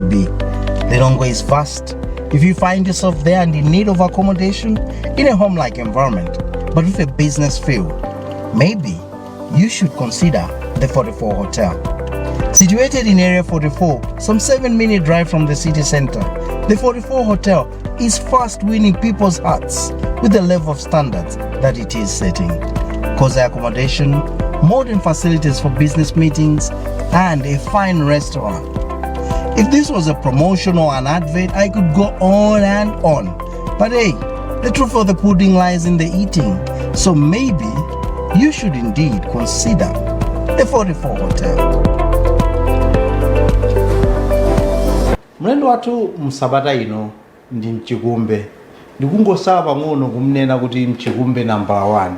Be. Lilongwe is vast. If you find yourself there and in need of accommodation in a home-like environment, but with a business feel, maybe you should consider the 44 Hotel. Situated in Area 44, some 7-minute drive from the city center, the 44 Hotel is fast winning people's hearts with the level of standards that it is setting. Cozy accommodation, modern facilities for business meetings, and a fine restaurant. If this was a promotion or an advert, I could go on and on. But hey, the truth of the pudding lies in the eating. So maybe you should indeed consider the 44 Hotel. Mlendo wathu msabata ino ndi Mchikumbe. Ndikungosala pang'ono kumnena kuti Mchikumbe nambala 1,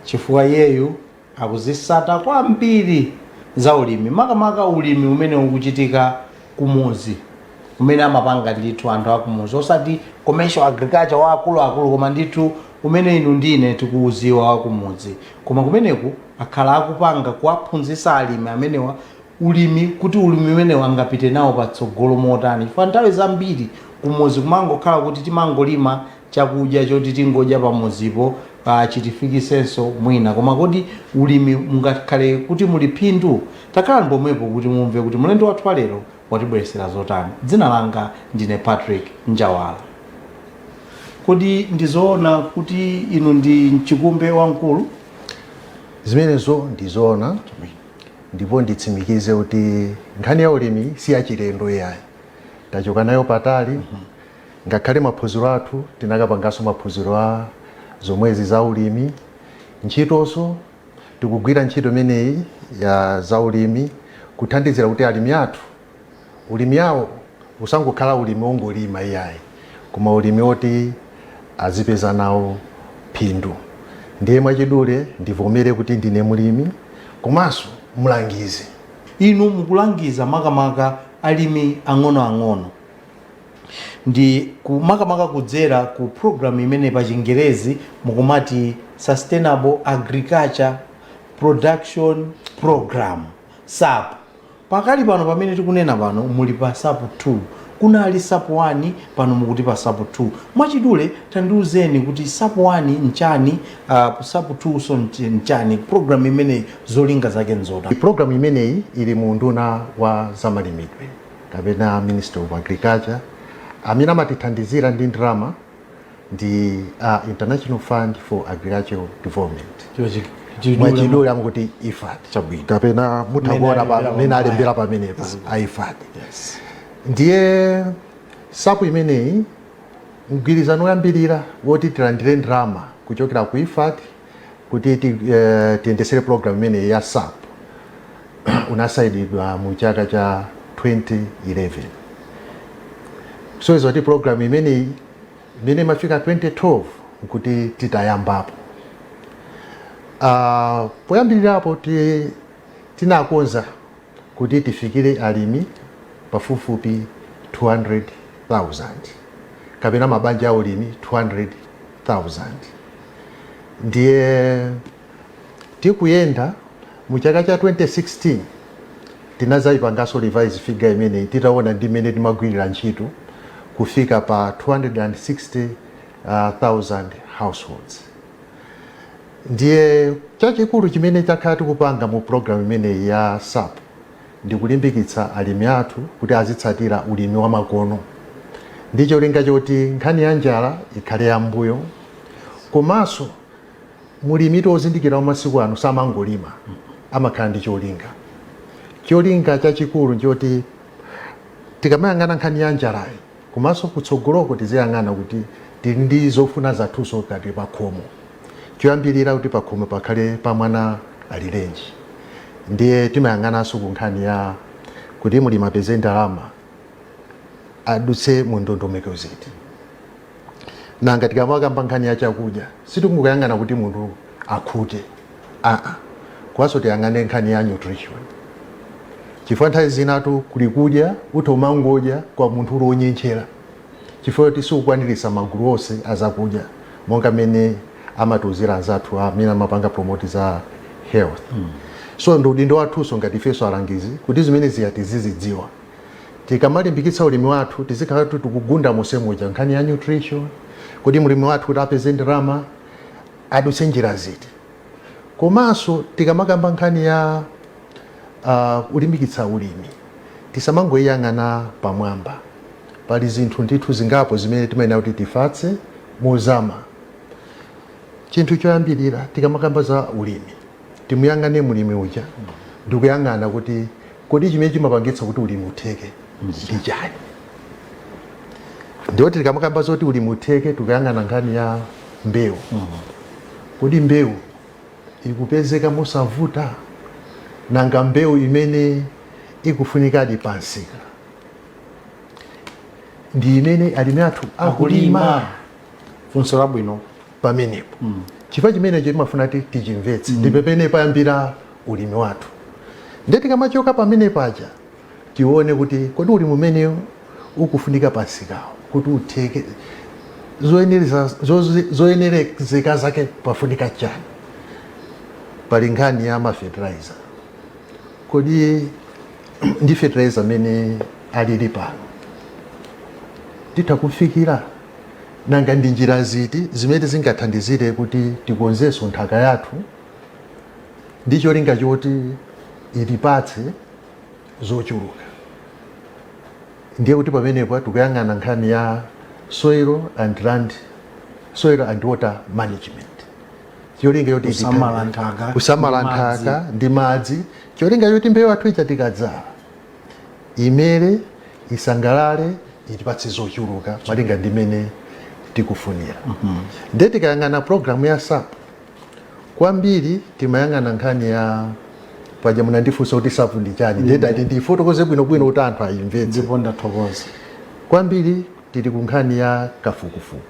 chifukwa iyeyu akuzisata kwambiri za ulimi, makamaka ulimi umene ukuchitika kumuzi, umene amapanga ndithu anthu akumuzi, osati commercial agriculture wa akuluakulu, koma ndithu umene inu ndine tikuuziwa wakumudzi. Koma kumeneku akhala akupanga kuwaphunzitsa alimi amenewa ulimi, kuti ulimi umenewu angapite nawo patsogolo motani, chifukwa nthawi zambiri kumuzi kumangokhala kuti timangolima chakudya choti tingodya pamuzipo, chitifikisenso mwina. Koma kodi ulimi mungakhale kuti muli phindu? Takhala pomwepo kuti mumve kuti mlendo wathu wa lero watibweresera zotani. Dzina langa ndine Patrick Njawala. Kodi ndizoona kuti inu ndi Mchikumbe wamkulu? Zimenezo ndizoona, ndipo nditsimikize kuti nkhani ya ulimi si yachilendo yayi, tachoka nayo patali. Ngakhale maphunziro athu tinakapanganso maphunziro a zomwezi za ulimi. Ntchitonso tikugwira ntchito imeneyi ya za ulimi, kuthandizira kuti alimi athu ulimi yawo usangokhala ulimi wongolima iyayi, koma ulimi woti azipeza nawo phindu. Ndiye mwachidule ndivomere kuti ndine mulimi komanso mlangizi. Inu mukulangiza makamaka alimi ang'onoang'ono ndi makamaka kudzera ku program imene pa Chingerezi mukumati Sustainable Agriculture Production Program, SAP. Pakali pano pamene tikunena pano muli pa SAP 2. Kunali SAP 1, pano mukuti pa SAP 2. Mwachidule tandiuzeni kuti SAP 1 nchani, SAP 2 so nchani, program imeneyi zolinga zake nzotani? Program imeneyi ili mu unduna wa zamalimidwe kapena Ministry of Agriculture. Amene amatithandizira ndi ndalama ndi International Fund for Agricultural Development, mwachidule amakuti IFAD. Kapena mutha kuona pamene alembera pamenepa IFAD. Ndiye SAP imeneyi, mgwirizano woyambirira woti tilandire ndalama kuchokera ku IFAD kuti tiyendesere program imeneyi ya SAP unasayinidwa mu chaka cha 2011. So izo kuti program imeneyi imene imafika 2012 nkuti titayambapo. Poyambirirapo tinakonza kuti tifikire alimi pafupifupi 200,000 kapena mabanja a ulimi 200,000. Ndiye tikuyenda, mu chaka cha 2016 tinazayipanganso revise figure imeneyi, titaona ndi mmene timagwirira ntchito, kufika pa 260,000 households. Ndiye chachikulu chimene chakhala tikupanga mu program imeneyi ya SAP ndi kulimbikitsa alimi athu kuti azitsatira ulimi wa makono, ndi cholinga choti nkhani ya njala ikhale yambuyo. Komanso mulimi tozindikira wa masiku ano samangolima, amakhala ndi cholinga. Cholinga chachikulu nchoti tikamayang'ana nkhani ya njalayi, komanso kutsogoloko tiziyang'ana kuti tili ndi zofuna zathunso kati pakhomo. Choyambirira kuti pakhomo pakhale pa mwana alirenji. Ndiye timayang'ananso ku nkhani ya kuti mulimi apeze ndalama adutse mu ndondomeko ziti. Nanga tikamakamba nkhani ya chakudya, sitikunguyang'ana kuti munthu akhute, aa, komanso tiyang'ane nkhani ya nutrition, chifukwa nthawi zinatu kuli kudya utha umangodya kwa munthu uli wonyentchera, chifukwa kuti sikukwaniritsa magulu onse azakudya monga mmene amatiuzira anzathu amene amapanga promote za health. So ndi udindo wathunso ngati ifenso alangizi kuti zimene ziya tizizidziwa. Tikamalimbikitsa ulimi wathu, tizikhala kuti tikugunda mosemuja nkhani ya nutrition, kuti mulimi wathu kuti apeze ndalama adutse njira ziti. Komanso tikamakamba nkhani ya kulimbikitsa ulimi, tisamangoyang'ana pamwamba. Pali zinthu ndithu zingapo zimene timayenera kuti tifatse mozama. Chinthu choyambirira, tikamakamba za ulimi, timuyang'ane mulimi uja ndikuyang'ana kuti kodi chimene chimapangitsa kuti ulimi utheke ndi chani? Ndiyoti tikamakamba zoti ulimi utheke, tikuyang'ana nkhani ya mbewu. Kodi mbewu ikupezeka mosavuta? Nanga mbewu imene ikufunikadi pamsika ndi imene alimi athu akulima? Funso labwino. Pamenepo chifukwa chimenecho timafuna ti tichimvetse, ndi pamene payambira ulimi wathu. Ndiye tikamachoka pamene paja, tione kuti kodi ulimi umeneyo ukufunika pamsikawo kuti utheke, zoyenerezeka zake pafunika chani? Pali nkhani ya mafertilizer. Kodi ndi fertilizer amene alili pano titha kufikira? Nanga ndi njira ziti zimene zingathandizire kuti tikonzenso nthaka yathu ndi cholinga choti itipatse zochuluka? Ndiye kuti pamenepo tikuyang'ana nkhani ya soil and land, soil and water management, cholinga choti Kusamala nthaka kusamala ndi madzi. nthaka ndi madzi, cholinga choti mbewu yathu ija tikadzala imere, isangalale, itipatse zochuluka malinga ndi mmene tikufunira. Ndiye tikayang'ana programu ya SAP kwambiri, timayang'ana nkhani ya, paja munandifunsa kuti SAP ndi chani, ndiye ndati ndifotokoze bwinobwino kuti anthu ayimvetse. Ndipo ndathokoza. Kwambiri tili ku nkhani ya kafukufuku.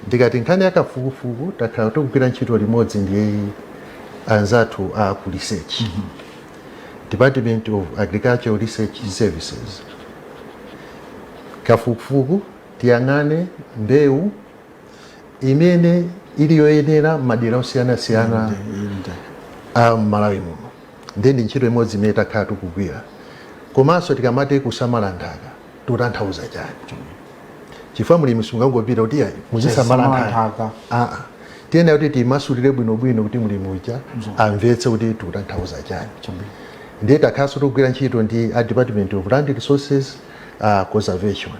Ndikati nkhani ya kafukufuku, takhala tikugwira ntchito limodzi ndi anzathu a ku research, Department of Agricultural Research Services. Kafukufuku, tiyang'ane mbewu imene ili yoyenera madera osiyanasiyana a Malawi muno. Ndiye ndi ntchito imodzi imene takhala tikugwira. Komanso tikamati kusamala nthaka, tikutanthauza chani? Chifukwa mulimi sungangopita kuti ayi, muzisamala Samala nthaka. Nthaka. Aa, tiyenera kuti timasulire bwinobwino kuti mulimi uja amvetse kuti tikutanthauza chani. Ndiye takhalanso tikugwira ntchito ndi a Department of Land Resources Conservation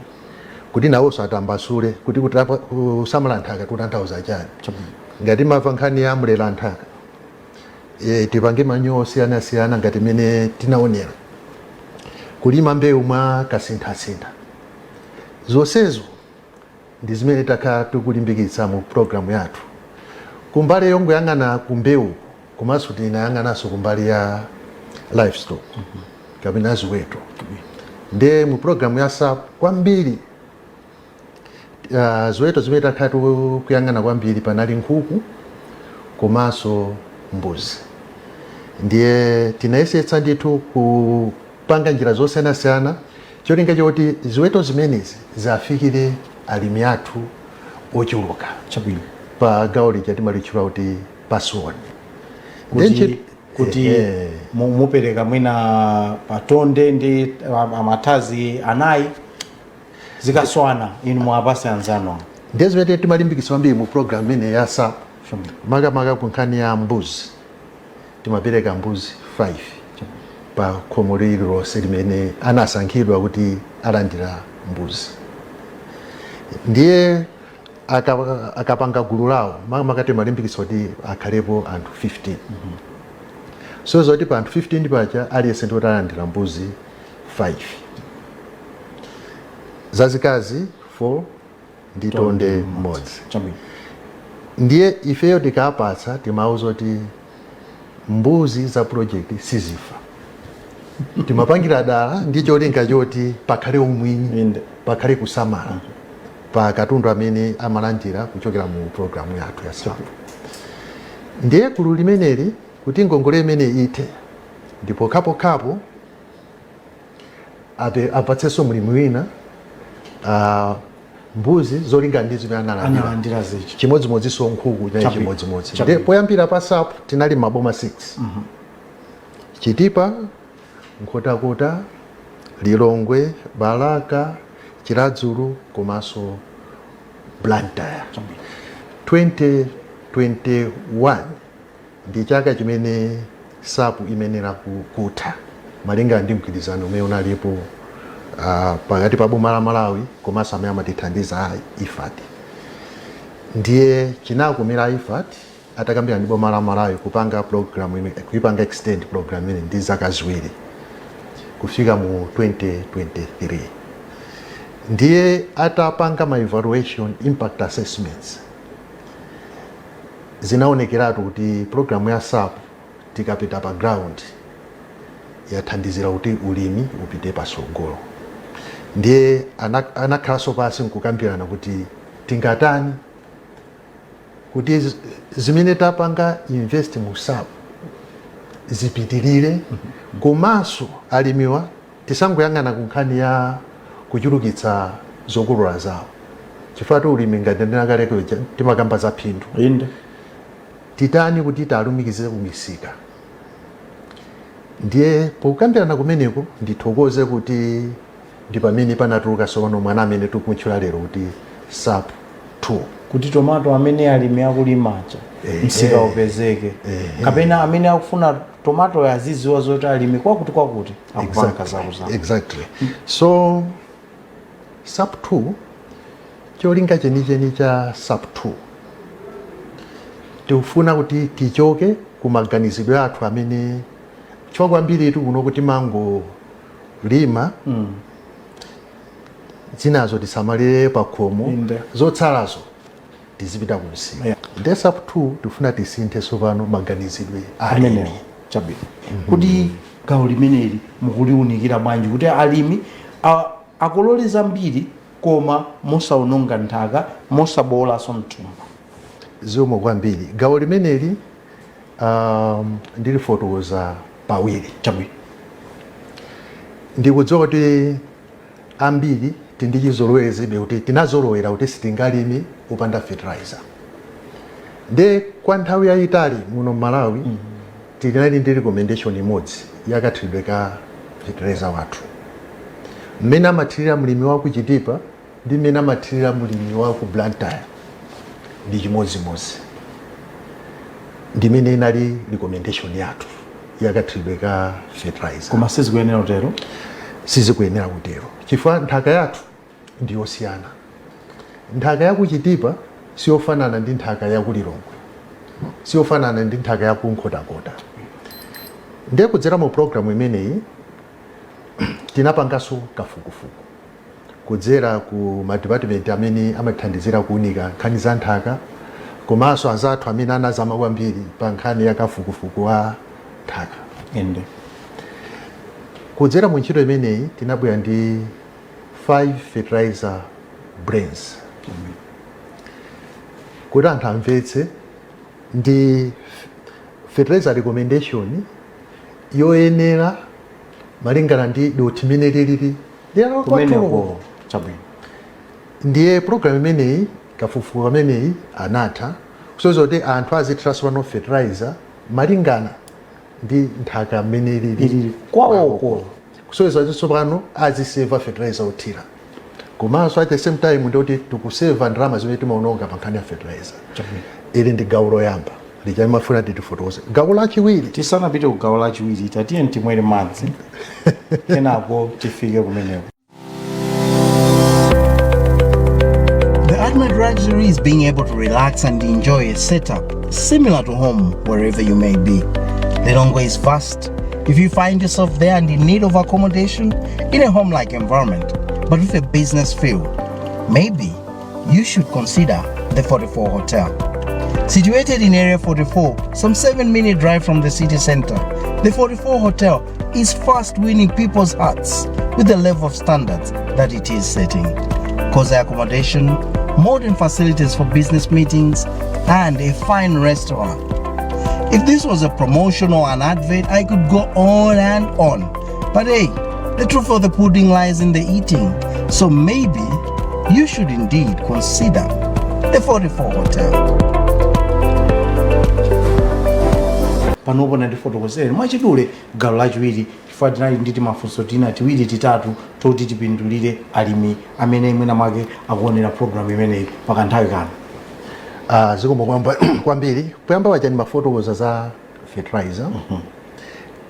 kuti nawonso atambasule kuti kusamala nthaka tikutanthauza chani. Ngati mava nkhani ya mlera nthaka, tipange manyowa osiyanasiyana ngati mene tinaonera, kulima mbewu mwa kasinthasintha, zonsezo ndi zimene takhala tikulimbikitsa mu programu yathu. Kumbali yongoyang'ana ku mbewu, komanso tinayang'ananso kumbali ya livestock kapena ziweto. Ndiye mu programu ya SAP kwambiri, ziweto zimene takhala tikuyang'ana kwambiri panali nkhuku komanso mbuzi. Ndiye tinayesetsa ndithu kupanga njira zosiyanasiyana cholinga choti ziweto zimenezi zafikire alimi athu ochuluka. Pa gawo lija timalitchula kuti pasoni. Kuti mupereka mwina patonde ndi amathazi anayi, zikaswana inu muwapase anzanu. Ndiye zimene timalimbikitsa kwambiri mu program imene ya SAP, makamaka ku nkhani ya mbuzi, timapereka mbuzi 5 pa khomo lililonse limene anasankhidwa kuti alandira mbuzi. Ndiye akapanga gulu lawo, makamaka timalimbikitsa kuti akhalepo anthu 15. So zoti pa anthu 15 paja, aliyense ndi kuti alandira mbuzi 5, zazikazi 4 ndi tonde mmodzi. Ndiye ifeyo tikapatsa, timauza kuti mbuzi za project sizifa. Timapangira dala ndi cholinga choti pakhale umwini, pakhale kusamala pa katundu amene amalandira kuchokera mu programu yathu ya SAP. Ndiye gulu limeneli, kuti ngongole imene ithe, ndipo khapokhapo apatsenso mlimi wina mbuzi zolingana ndi zimene analandira. Analandira zichi. Chimodzimodzinso nkhuku naye. Chimodzimodzi. Ndiye poyambira pa SAP tinali maboma 6: Chitipa, Nkhotakota, Lilongwe, Balaka, Chiradzulu komanso Blantyre. 2021 ndi chaka chimene SAP imenera kutha malingana ndi mgwirizano umene unalipo pakati pa boma la Malawi komanso amene amatithandiza a IFAD. Ndiye chinakomera IFAD atakambirana ndi boma la Malawi kupanga program kuipanga extend program imene ndi zaka 2 kufika mu 2023. Ndiye atapanga ma evaluation impact assessments, zinaonekeratu kuti program ya SAP tikapita pa ground yathandizira kuti ulimi upite pasogolo. Ndiye anakhalanso pasi nkukambirana kuti tingatani kuti zimene tapanga invest mu SAP zipitirire, komanso alimiwa tisangoyang'ana ku nkhani ya kuchulukitsa zokolola zawo, chifukwa ulimi, ngati ndinakaleko, timakamba za phindu. Titani kuti talumikize kumisika? Ndiye pokambirana kumeneko, ndithokoze kuti ndi pamene panatuluka tsopano mwana amene tikumutchula lero kuti SAP 2. Kuti tomato amene alimi akulimacha msika upezeke, kapena amene akufuna tomato aziziwa zoti alimi kwakuti kwakuti akupanga zakuzaku. Exactly. So SAP 2, cholinga chenicheni cha SAP 2, tikufuna kuti tichoke ku maganizidwe athu amene, chifukwa kwambiri kuno kuti mangolima, zinazo tisamalire pakhomo, zotsalazo tizipita kumsika. Nde SAP 2 tifuna tisinthe tsopano maganizidwe a alimi. Amenewo, chabwino. Kuti gawo limeneli mukuliunikira bwanji kuti alimi akolole zambiri koma mosaononga nthaka, mosabowolanso mthumba? Zikomo kwambiri. Gawo limeneli ndilifotokoza pawiri. Chabwino. Ndikudziwa kuti ambiri tindi chizolowezebe kuti tinazolowera kuti sitingalime upanda fertilizer. Nde kwa nthawi yayitali muno Malawi tinali ndi recommendation imodzi yakathiridwe ka fertilizer wathu. Mmene amathirira mlimi wa ku Chitipa ndi mmene amathirira mlimi wa ku Blantyre ndi chimodzimodzi. Ndimene inali recommendation yathu yakathiridwe ka fertilizer. Koma sizikuyenera kutero. Sizikuyenera kutero, chifukwa nthaka yathu ndiyosiyana. Nthaka yaku Chitipa siyofanana ndi nthaka yaku Lilongwe, siyofanana ndi nthaka yaku Nkhotakota. Ndiye kudzera mu programu imeneyi tinapanganso kafukufuku kudzera ku madepartment amene amathandizira kuunika nkhani za nthaka, komanso anzathu amene anazama kwambiri pa nkhani ya kafukufuku wa nthaka. Kudzera mu ntchito imeneyi tinabwera ndi 5 fertilizer blends. Kuti anthu amvetse, ndi fertilizer recommendation yoyenera malingana ndi dothi limene lilili kumeneko. Chabwino. Ndiye program imeneyi, kafukufuku ameneyi anatha kusonyeza kuti anthu azithiranso pano fertilizer malingana ndi nthaka mmene ilili ilili kwawoko. Kusonyeza kuti tsopano aziseva fertilizer othira, komanso at the same time ndikuti tikuseva ndalama zimene timaononga pa nkhani ya fertilizer. Ili ndi gawo loyamba lija limafuna titifotokoze. Gawo lachiwiri, Tisanapite ku gawo lachiwiri, tatiye timwere madzi, kenako tifike kumeneko. The ultimate luxury is being able to relax and enjoy a setup similar to home wherever you may be. Lilongwe is vast. If you find yourself there and in need of accommodation in a home-like environment, but with a business feel, maybe you should consider the 44 Hotel. Situated in Area 44, some 7-minute drive from the city center, the 44 Hotel is fast winning people's hearts with the level of standards that it is setting. Cozy accommodation, modern facilities for business meetings, and a fine restaurant. If this was a promotion or an advert, I could go on and on. But hey, the truth of the pudding lies in the eating. So maybe you should indeed consider the 44 Hotel. Panopo nandifotokozere mwachidule gawo lachiwiri. Chifukwa tinali ndi timafunso tina tiwiri titatu toti tipindulire alimi amene mwina mwake akuonera program imeneyi pakanthawi kano. Zikomo kwambiri. Kuyamba wacha ndimafotokoza za fertilizer.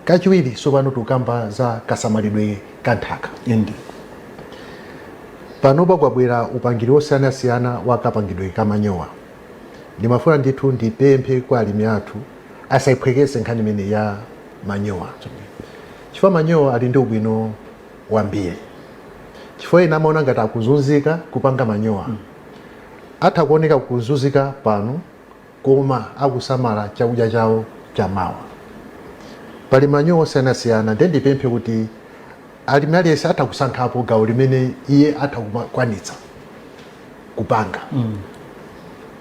Kachiwiri, tsopano tikukamba za kasamalidwe ka nthaka. Inde. Panopa kwabwera upangiri osiyanasiyana wa kapangidwe ka manyowa. Ndimafuna ndithu ndipemphe kwa alimi athu asayiphwekese nkhani imene ya manyowa, chifukwa manyowa ali ndi ubwino wambiri, chifukwa ena amaona ngati akuzunzika kupanga manyowa. Atha kuoneka kuzunzika pano, koma akusamala chakudya chawo chamawa. Pali manyowa osiyanasiyana, ndiye ndipemphe kuti alimi aliyense atha kusankhapo gawo limene iye atha kukwanitsa kupanga.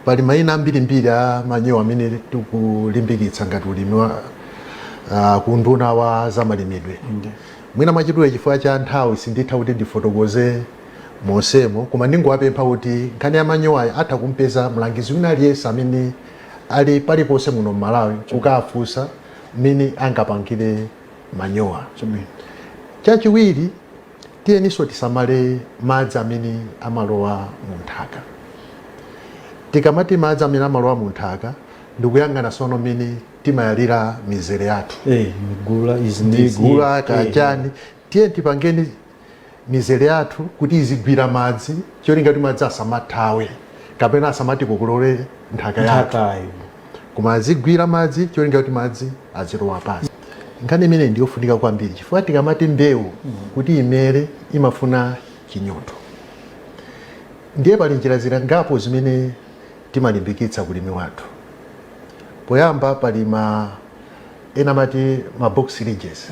Pali mayina ambirimbiri a manyowa amene tikulimbikitsa ngati ulimi wa kunduna wa zamalimidwe. Mwina mwachidule, chifukwa cha nthawi, sinditha kuti ndifotokoze monsemo, koma ndingowapempha kuti nkhani ya manyowayi atha kumpeza mlangizi wina aliyense amene ali paliponse muno mMalawi kukafunsa mmene angapangire manyowa. Chachiwiri, tiyeninso tisamale madzi amene amalowa mu nthaka. Tikamati madzi amene amalowa mu nthaka, ndikuyang'ana sono mmene timayalira mizere yathu. Migula izi ndi izi. Migula kachani. Tiye tipangeni mizere yathu kuti izigwira madzi, cholinga kuti madzi asamathawe kapena asamati-kokolole nthaka yathu, nthakayo, koma azigwira madzi cholinga kuti madzi azilowa pansi. Nkhani imene ndiyofunika kwambiri, chifukwa tikamati mbewu kuti imere imafuna chinyontho. Ndiye pali njira zingapo zimene timalimbikitsa kulimi wathu. Poyamba pali ma ena amati ma box ridges.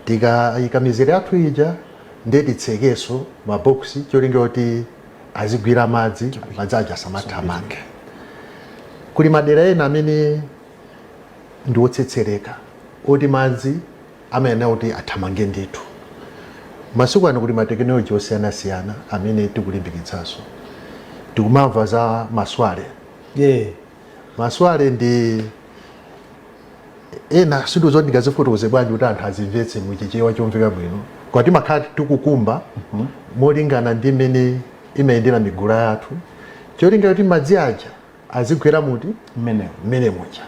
Tikayika mizere yathu ija, ndiye titsekeso ma box cholinga kuti azigwira madzi, madzi aja asamathamange. Kuli madera ena amene ndi otsetsereka oti madzi amayenera kuti athamange ndithu. Masiku ano kuli matekinoloji osiyanasiyana amene tikulimbikitsanso. Tikumamva za ma swale. Ma swale ndi ena, sindizo ndingazifotokoze bwanji kuti anthu azimvetse muchichewa chomveka bwino, kwa timakhala tikukumba molingana ndi mmene imayendera migula yathu, cholinga kuti madzi aja azigwera muti? Mmenewo. Mmene muja.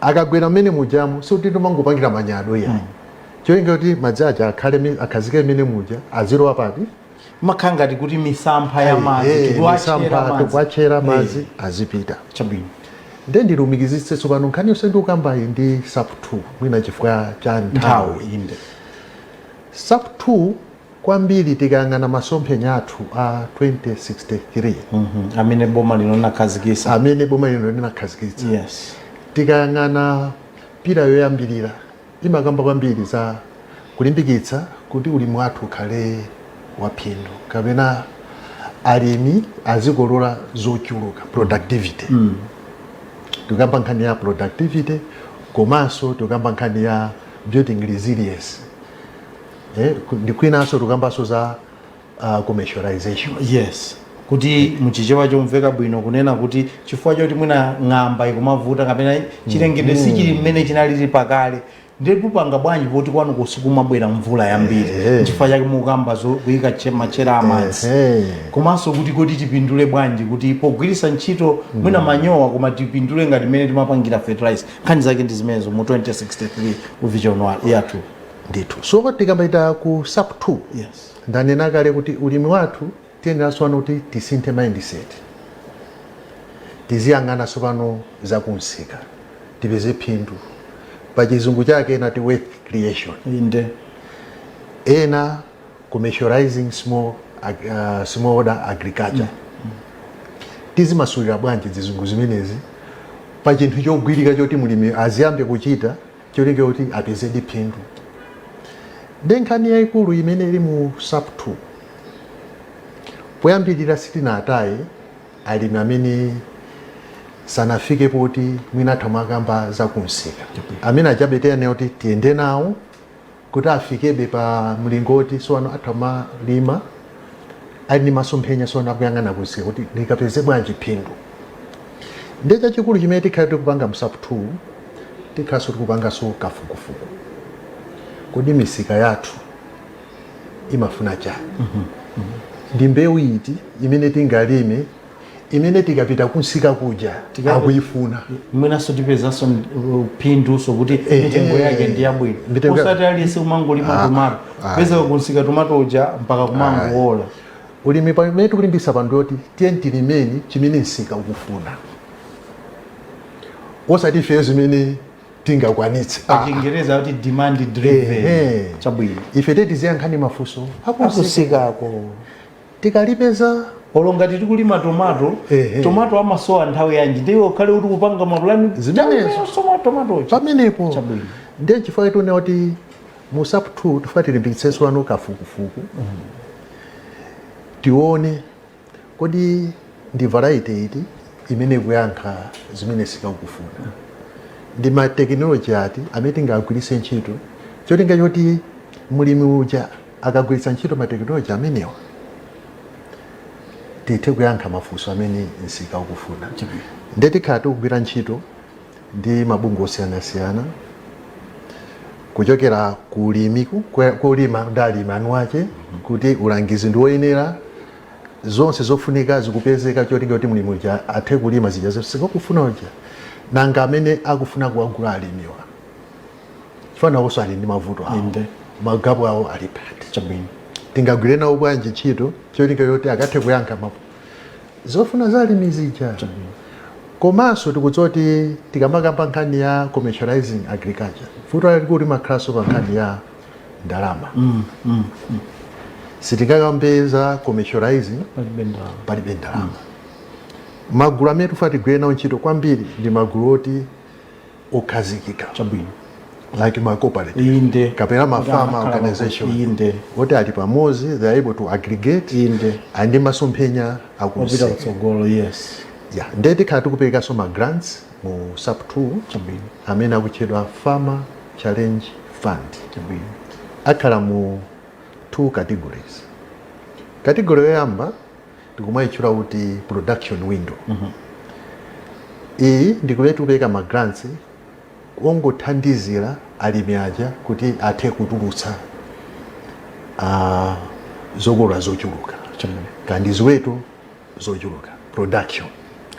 Akagwera mmene mujamo, sikuti timangopangira manyado yayi, cholinga kuti madzi aja akhale akhazike mmene muja, azilowa pati? Makhala ngati kuti misampha ya madzi, tikuwatchera misampha, madzi. Tikuwatchera madzi azipita. Ndiye ndilumikizitse tsopano nkhani yonse ndikukambayi ndi SAP 2, mwina chifukwa cha nthawi. Nthawi, inde. SAP 2 kwambiri tikayang'ana masomphenya athu a 2063, Amene boma lino linakhazikitsa. Amene boma lino linakhazikitsa, tikayang'ana pillar yoyambirira imakamba kwambiri za kulimbikitsa kuti ulimi wathu ukhale waphindu kapena alimi azikolola zochuluka, productivity. Tikamba nkhani ya productivity, komanso tikamba nkhani ya building resilience, ndi kwinanso tikambanso za commercialization. Yes, kuti muchichewa chomveka bwino kunena kuti chifukwa choti mwina ng'amba ikumavuta kapena chilengedwe sichili mmene chinalili pakale, ndiye kupanga bwanji poti kwanu kusikumabwera mvula yambiri? Chifukwa chake mukamba kuyika machera amadzi, komanso kuti tipindule bwanji kuti pogwiritsa ntchito mwina manyowa, koma tipindule ngati mmene timapangira fertilizer. Nkhani zake ndi zimenezo mu 2063 ku vision yathu. Ndithu. So tikambaita ku SAP 2, ndanena kale kuti ulimi wathu tiyeneranso ano kuti tisinthe mindset, tiziyang'ana tsopano zakumsika, tipeze phindu. Pa chizungu chake ena ti wealth creation, ena commercializing small order agriculture. Tizimasulira bwanji zizungu zimenezi pa chinthu chogwirika choti mulimi aziyambe kuchita cholinga kuti apezedi phindu? Ndi nkhani yayikulu imene ili mu SAP 2. Poyambirira sitinataye alimi amene sanafike poti mwina atha mwakamba zakumsika, amene achabe tiyenera kuti tiyende nawo kuti afikebe pa mlingoti so ano atha malima ali ndi masomphenya, so ano akuyang'ana kumsika kuti ndikapeze bwanji phindu. Ndiye chachikulu chimene tikhale tikupanga mu SAP 2, tikhalanso tikupanganso kafukufuku. Kodi misika yathu imafuna chani? Ndi mbewu iti imene tingalime imene tikapita kunsika kuja akuyifuna? Mwinanso tipezanso phinduso kuti mitengo yake ndi yabwino. Osati aliyense kumangolima tomato, peza kunsika tomato uja mpaka kumangowola. Ulimi pamene tikulimbikitsa pano ndoti tiye tilimeni chimene msika ukufuna, osati ifeyo zimene tingakwanitse. Pa Chingereza kuti demand driven. Chabwino. Ife tiziyankhani mafunso akusikako. Tikalipeza Olo ngati tikulima tomato, tomato amasowa nthawi yanji, ndiye ukhale kuti kupanga mapulani. Zimenezo. Soma tomato uja. Pamenepo. Chabwino. Ndiye chifukwa tione kuti mu SAP 2 tifuna tilimbikitsenso ano kafukufuku, tione kodi ndi variety iti imene ikuyankha zimene sikakufuna, ndi ma technology ati amene tingagwiritse ntchito, cholinga choti mulimi uja akagwiritsa ntchito ma technology amenewa tithe kuyankha mafunso amene msika ukufuna. Ndiye tikhala tikugwira ntchito ndi mabungwe osiyanasiyana, kuchokera ku ulimi, kulima ndi alimi anu ake, kuti ulangizi ndi woyenera, zonse zofunika zikupezeka, cholinga kuti mulimi uja athe kulima zija sikakufuna uja. Nanga amene akufuna kuwagula alimiwa, chifukwa nawonso ali ndi mavuto awo, magapo awo ali pati? Tingagwire nawo bwanji ntchito, cholinga choti akathe kuyankha mapu zofuna za alimi zija? Komanso tikudziwa kuti tikamakamba nkhani ya commercializing agriculture, vuto lalikulu limakhalanso pa nkhani ya ndalama. Sitingakambe za commercializing palibe ndalama. Palibe ndalama. Magulu amene tifuna tigwire nawo ntchito kwambiri ndi magulu oti okhazikika, like ma cooperative kapena ma farmer organization oti ali pamodzi, they are able to aggregate and masomphenya opita akusika kutsogolo, yes. Yeah, ndiye tikhala tikuperekanso ma grants mu SAP 2 amene akutchedwa Farmer Challenge Fund. Akhala mu two categories. Category yoyamba tikumayitchula kuti production window. Iyi ndikumene tikupereka ma grants ongothandizira alimi aja kuti athe kutulutsa zokolola zochuluka, kandi ziweto zochuluka, production,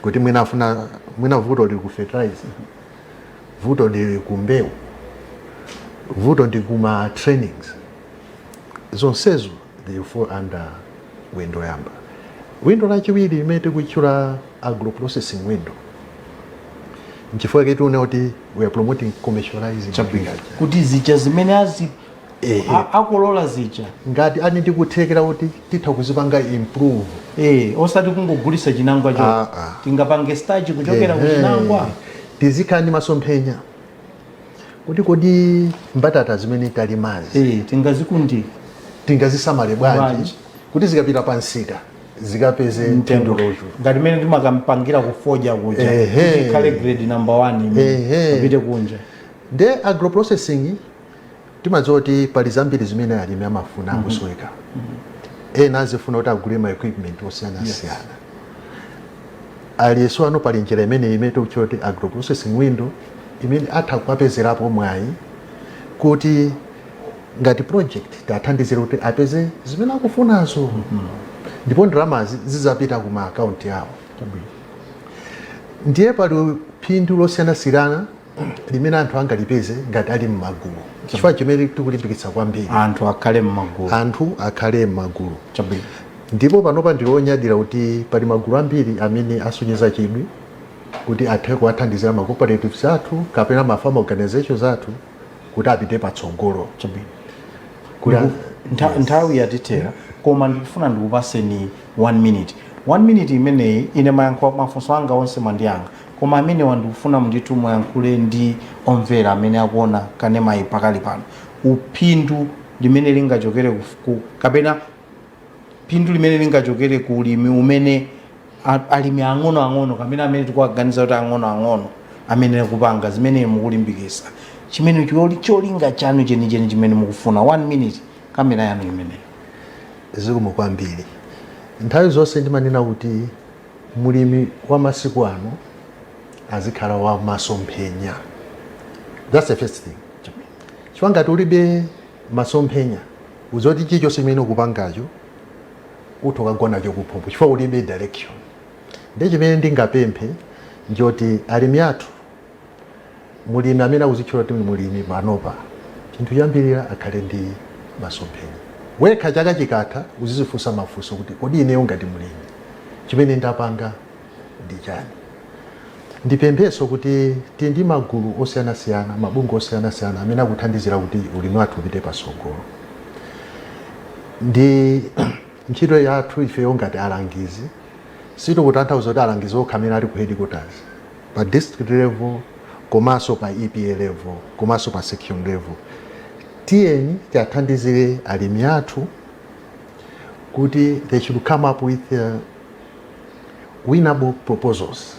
kuti mwina afuna, mwina vuto lili ku fertilizer, vuto lili ku mbewu, vuto ndi kuma trainings, zonsezo they fall under window yoyamba. Window lachiwiri imene tikutchula agro processing window, nchifukwa chake tione kuti we are promoting commercializing agriculture. Kuti zija zimene azi akolola zija, ngati ali ndi kuthekera kuti titha kuzipanga improve. Osati kungogulisa chinangwa cho. Ah, ah. Tingapange starch kuchokera ku chinangwa. Tizikhala ndi masomphenya kuti kodi mbatata zimene talimazi tingazikundi tingazisamale bwanji bwanji kuti zikapita pa msika zikapeze mtengo phindu lochuluka? Ngati mmene timakapangira kufodya kuja, kuti ikhale grade number one imene apite kunja. Nde agroprocessing, timadziwa kuti pali zambiri zimene alimi amafuna akusoweka. Ena azifuna kuti agule ma equipment osiyanasiyana. Aliyense ano pali njira imene tikutchula kuti agroprocessing window, imene atha kuwapezerapo mwayi kuti ngati project tiathandizire kuti apeze zimene akufunazo, ndipo ndalamazi zizapita ku ma akaunti awo. Ndiye pali phindu losiyanasiyana limene anthu angalipeze ngati ali m'magulu, chifukwa chimene tikulimbikitsa kwambiri anthu akhale m'magulu. Anthu akhale m'magulu. Ndipo panopa ndilonyadira kuti pali magulu ambiri amene asonyeza chidwi kuti athe kuwathandizira ma cooperatives athu kapena ma farm organizations athu kuti apite patsogolo. Kuti Nthawi yatithera, koma ndikufuna ndikupaseni one minute. One minute imeneyi, ine mayankho mafunso anga onse mwandiyankha, koma amenewa ndikufuna ndithu muyankhule ndi omvera amene akuona kanemayi pakali pano. Uphindu limene lingachokere kapena phindu limene lingachokere ku ulimi umene alimi ang'onoang'ono, kapena amene tikuwaganiza kuti ang'onoang'ono, amene akupanga zimene mukulimbikisa, chimene cholinga chanu chenicheni chimene mukufuna. One minute, kamera yanu imeneyo. Zikomo kwambiri. Nthawi zonse ndimanena kuti mulimi wa masiku ano azikhala wa masomphenya. That's the first thing, chifukwa ngati ulibe Masomphenya uzoti chilichonse chimene ukupangacho utha kukagwa nacho kuphompho chifukwa ulibe direction. Ndi chimene ndingapemphe njoti alimi athu, mulimi amene akuzitchula kuti mulimi panopa, chinthu choyambirira akhale ndi masomphenya. Wekha chaka chikatha uzizifunsa mafunso kuti, kodi ineyo ngati mulimi chimene ndapanga ndi chani? Ndipemphenso kuti tili ndi magulu osiyanasiyana, mabungwe osiyanasiyana amene akuthandizira kuti ulimi wathu upite patsogolo. Ndi ntchito yathu ifeyo ngati alangizi. Sitikutanthauza kuti alangizi okha amene ali ku headquarters, pa district level komanso pa EPA level komanso pa section level, tiyeni tiathandizire alimi athu kuti they should come up with winnable proposals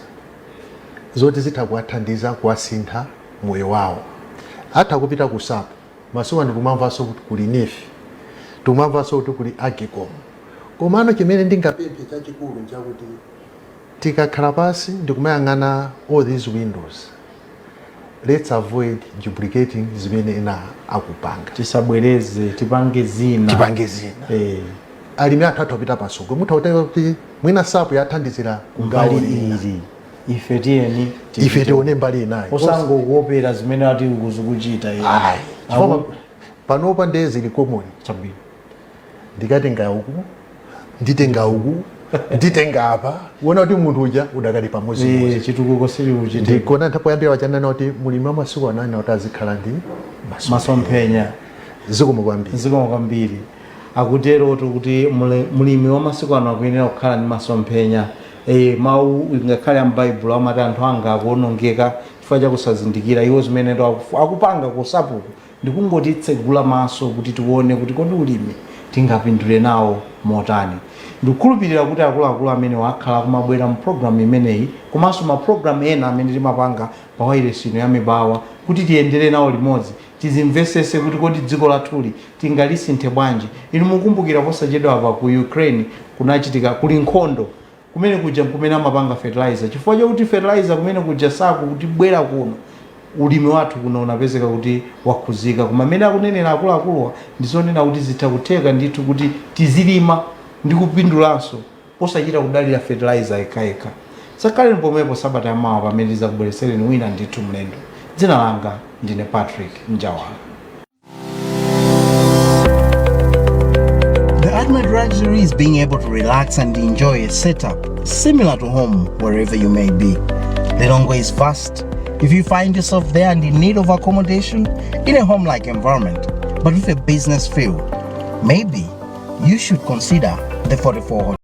zoti zitha kuwathandiza kuwasintha moyo wawo. Atha kupita ku SAPP. Masiku ano tikumamvanso kuti kuli NEEF, tikumamvanso kuti kuli AGCOM. Komano chimene ndingapemphe chachikulu nchakuti tikakhala pasi ndikumayang'ana all these windows, let's avoid duplicating zimene ena akupanga. Tisabwereze, tipange zina. Tipange zina. Alimi athu atha kupita patsogolo. Mutha kutenga kuti mwina SAPP yathandizira mbali kugawo lina, ili, ife tiyeni ife tione mbali inayi. Osangokopera zimene ati ukuchita. Ayi, chifukwa panopa ndiye zili common. Ndikatenga uku, nditenga uku, nditenga apa, kuona kuti munthu uja udakali pamodzimodzi. Chitukuko sili kuchitika. Ndikona nthawi yambira wachanana kuti mulimi wa masiku anani kuti azikhala ndi masomphenya. Zikomo kwambiri. Zikomo kwambiri. Akuterotu kuti mulimi wa masiku ano akuyenera kukhala ndi masomphenya. Mawu ngakhale ambaibulo amati anthu anga akuonongeka chifukwa chakusazindikira. Iwo zimene ndo akupanga ku SAPP ku ndikungotitsegula maso kuti tione kuti kodi ulimi tingapindule nawo motani. Ndikukhulupirira kuti akuluakulu amene wakhala kumabwera mu programu imeneyi komanso mapulogalamu ena amene timapanga pa wailesi ino ya Mibawa kuti tiyendere nawo limodzi, tizimvesese kuti kodi dziko lathuli tingalisinthe bwanji. Inu mukumbukira posachedwa apa ku Ukraine kunachitika, kuli nkhondo kumene kuja, kumene amapanga fertilizer. Chifukwa chakuti fertilizer kumene kuja sakutibwera kuno, ulimi wathu kuno unapezeka kuti wakhuzika. Koma amene akunenera akuluakuluwa ndizonena kuti zitha kutheka ndithu kuti tizilima ndi kupindulanso posachita kudalira fertilizer yekhayekha. Sakhaleni pomwepo sabata yamawa pamene tizakubweretsereni wina ndithu mlendo. Dzina langa ndine Patrick Njawala. The ultimate luxury is being able to relax and enjoy a setup similar to home wherever you may be. Lilongwe is vast. If you find yourself there and in need of accommodation in a home like environment, but with a business feel, maybe you should consider the 44 Hotel.